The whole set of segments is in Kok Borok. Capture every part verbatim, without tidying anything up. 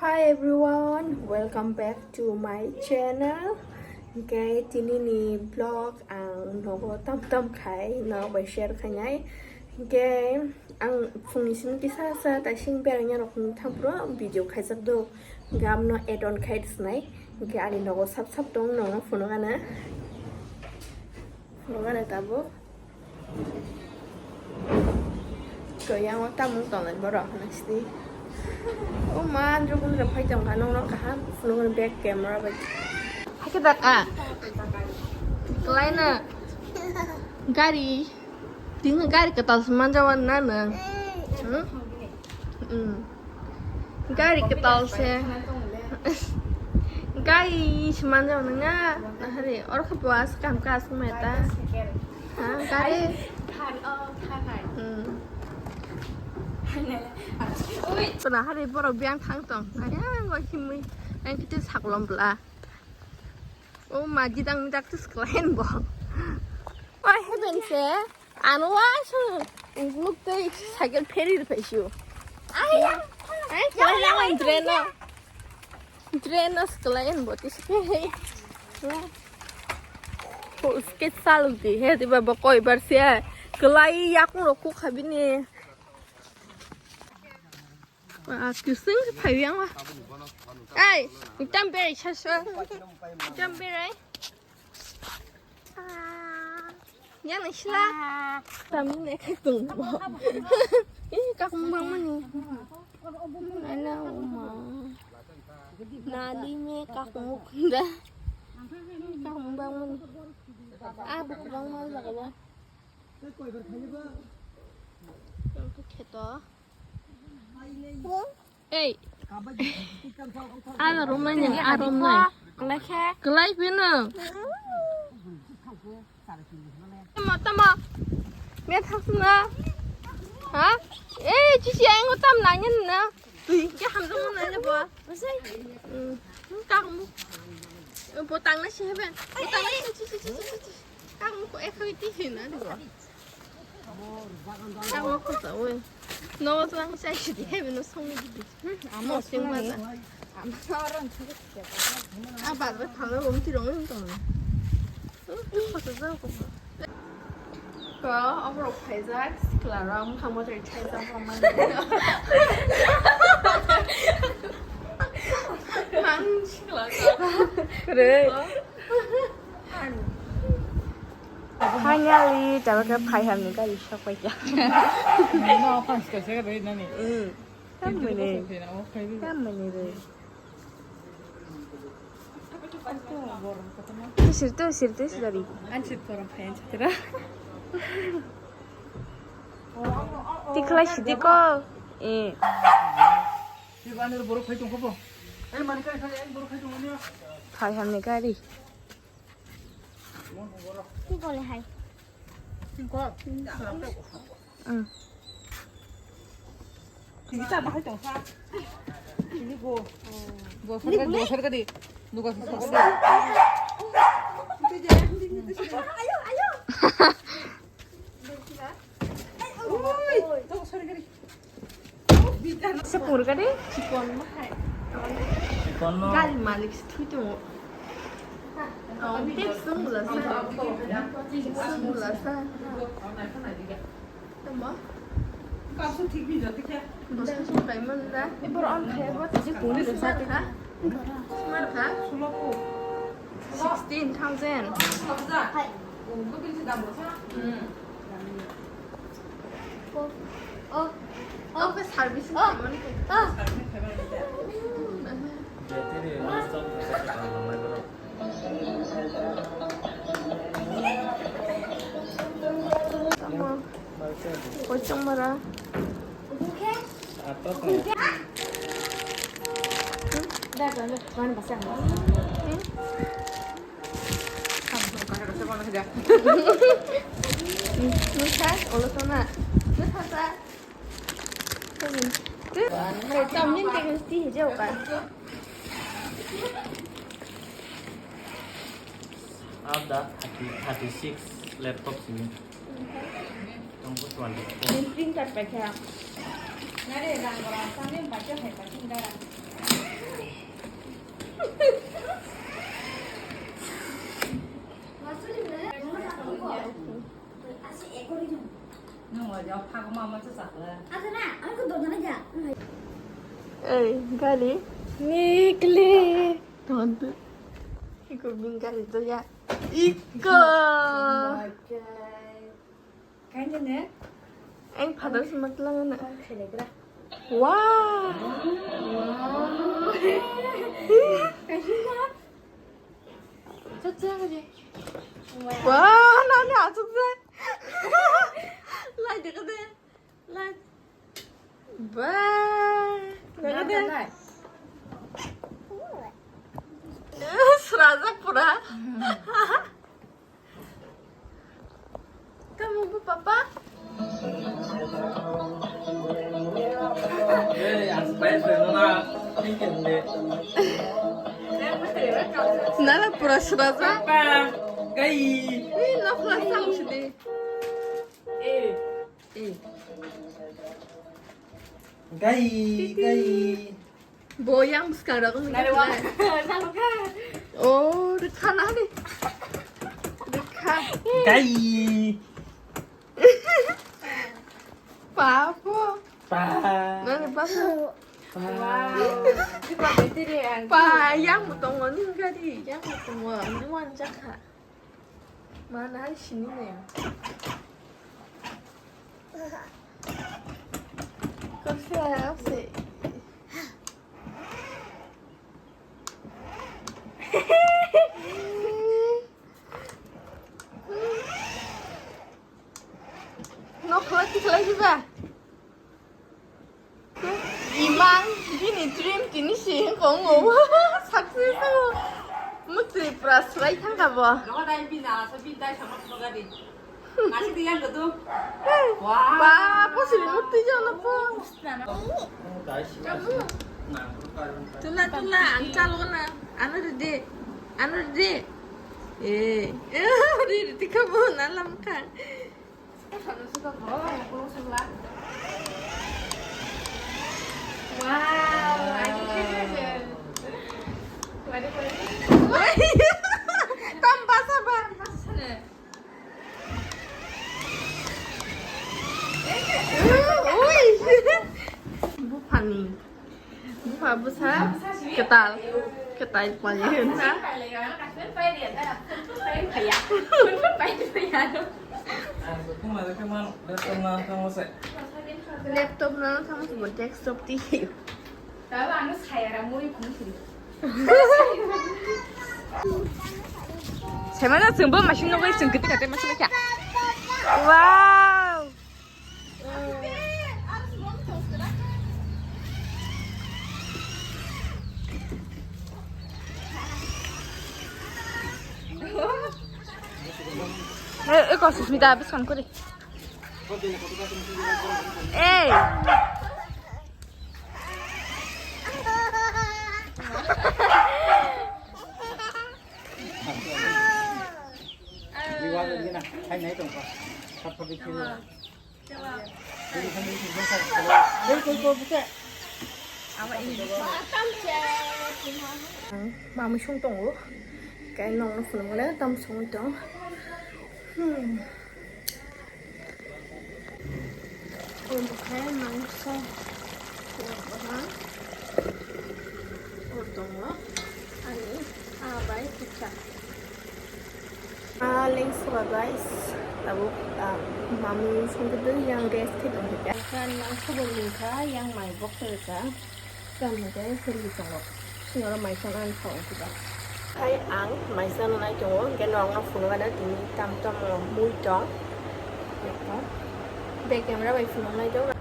Hi everyone, welcome back to my channel. Hingke tini ni vlog ang nogo tam tam khai, nog bai share khainai. Hingke ang phungni simi kisa sa taising berangya rok ni thangpro video khaijak do. Hingke amno add on khai disnai. Hingke ani nogo sap sap tong no phunuk ana. Phunuk ana tabuk. Kaya ngo tamung tongnai borok hwnwi sini. O ma, jukun rok phai tongkha, nokno kaham phunuknwi back camera bai. Hakhe dak a. Kalaina. Gari. Tini gari kwtal se manjawan na nwng. Hmm? Hmm. Gari kwtal se. Gari se manjawan nwng na. Hari oro khe bo as kam kas meta. Ha, gari. Hmm. Tuna hari borok biyang thang tong. Ayang goi himui. Ang kitu saklom bla. O ma, jidang midak tis kelain bo. Oi, heben se. Ano wa su. Nuk tei cycle pheri de paisu. Ai, ai, kelai lang drain no. Drain no kelain bo tis. O skate saluk di he, di ba bo koi bar se. Kelai yakung rok kuk habini. Ah, kising phai yang wa. Ai, itam berai sasa. Itam berai. Ah, yang ni sila. Tam ni kak tung bo. Ih, kak mung bang mani. Ala uma. Nali me kak mung da. Kak mung bang mani. Ah, buk bang mani jaga ba. Kheto. Ei. Aro romnai ni, aro romnai. Kelai khe. Kelai phino. Tamo, tamo. Me thak suna. Ha? Ei, chichi, ai ngo tam nanya na. Tui, ke ham jong nanya bo. Hmm. Ka mo. Bo tang na si heben. Bo tang na si, si, si. Ka mo ko ekho iti hina ni bo. Ang ma khorsa oi. No, to ang sai si di, hebe no song di. Hmm, amo sing ba. Amo orang sing di. Ah, ba ba thang lo, ti rong tong. Hmm, khorsa ja ko. Ko, amo rok phaijak, sikla rok, ang thang mo tei phaijak, ang man. Ang sikla rok. Kore. Ang. Finally, tabuk khe phai hamni gari sok paikha. No, phai se se bai nani. Hmm. Tamni re. Tamni re. Tamni re. Sir tu, sir tu, sir dari. An sir koram phai an sir. Tikhlai sidi ko. Eh. Phai hamni gari. Singkole hai. Singkol. Hmm. Ini tak bahai tong sa. Ini go. Go sar ka, go sar ka di. Nuga sar ka di. Ayo, ayo. Oi, tong sar ka di. Sekur ka de? Chikon ma hai. Chikon no. Gari malik se thui tongo. Oh, tip sung bwla sa. Tip sung bwla sa. Tamo? Kaso thik bi jati khe. Bwsa sung kai man da. Ibor on khai ba tisi puni bwsa kha. Smart kha? Sulo ko. Sixteen thousand. Hai. Oh, oh, oh, servicing khaimani khe. Battery last time khe khe tang nang nai borok. Tamo. Kochong mara. Nusa, olo tona. Nusa sa. Hai, tam nin te gusti he jauh kan. Ada thirty, thirty six laptop sini. Tongko twenty four. Nin printer paikha. Nare rang rang sani baca hai pasin darang. Ei, gari. Nikle. Tontu. Iko bin gari to ya. Iko. Kainene? Eng phadar se matlang na. Ang khelegra. Wow. Wow. Kainene? Chacha kaje. Wow, na na chacha. Lai de kade. Lai. Ba. Na kade. Srajak pura. Tamo bo papa? Nala pura srajak. Papa, gai. Ui, nokla sang sidi. Eh. Eh. Gai, gai. Bo yang bwskang rok wngkha. Nari wa. Nalukha. Oh, rwkha nani. Rwkha. Gai. Papo. Pa. Nani papo. Pa. Wow. Di pa betiri ang. Pa, yang bo tongo, nini gari, yang bo tongo, nini wanjakha. Mana hai sini ne. Kau siapa sih? Nokla tikla jiba. Imang, bini dream tini si hingkong o. Success o. Mutri pura srai thangka bo. Nogo dai bini ala so bini dai sama nogo di. Nasi dia gitu. Wah. Ba, po sini mutri jana po. Tula, tula, ang chalo na. Ano de. Ano de. Eh. Eh, di, di kamu nalam kan. Wow, I can do this. What if, what if? Tam basa ba. Ui. Buphani. Bupha bwsa kwtal, kwtal pali hwnsa. Laptop no thangma se bo desktop twi. Semana chwng bo machine no bai chwng kwtwi kate machine kya. Wow. Eh, eh, kok Susmita habis kan kuri. Eh. Di wajah dia nak, hai naik dong pak. Sapa bikin? Mamui song tongo. Kaya nong no phunuk mane tam song tong. Hmm. Omo khe mangsa. Tongo. Ani aa bai kisa. Ah, lengsa ba guys. Tabuk, ah, mamui songkhe dun yang rest khe tongkhe. Kan mangsa bo lingkha, yang mai bok khe rwkha. Kan hwnkhe hurwi tongo. Singoro maisa nang thok khe ba. Hai ang maisa nai tongo, hwnkhe no ang no phunukgano tini tam tamo mui tong. Back camera bai phunuknai tong.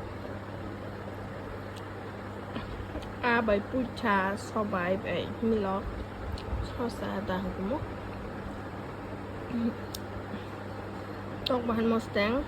Ah, bai puitha, sobai, bai milok, sosa, da hukumu. Tok bahan mosteng.